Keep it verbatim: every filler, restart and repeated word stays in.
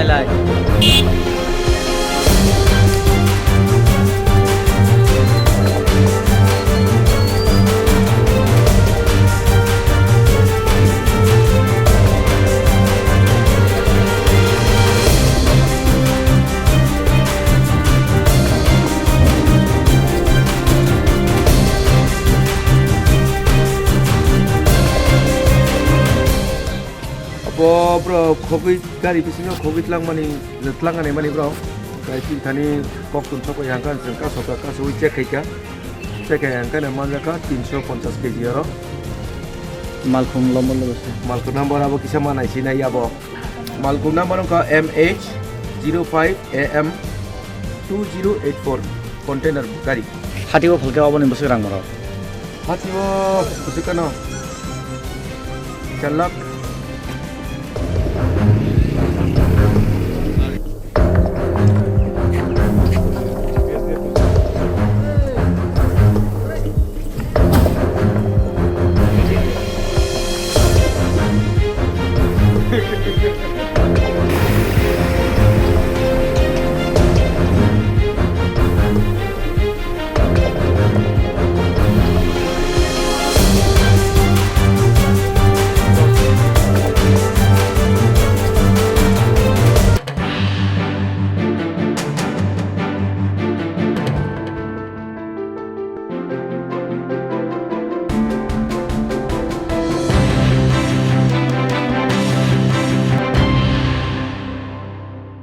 Lai. Abo bro khogwi gari bisingo khogwi tlangmani, tlangani mani bro. Tei chini thani kok tun thok bai hangkha chwng kasoka kasowi check khaikha. Check khai hangkha ne manjakha tinso ponchas K G oro. Malkhung lomo logo se. Malkhung number abo kisa ma nai sinai abo. Malkhung number wngkha M H zero five A M two zero eight four container gari. Hati o phalke oboni bwswk rang borok. Hati o bwswk kano. Chalak.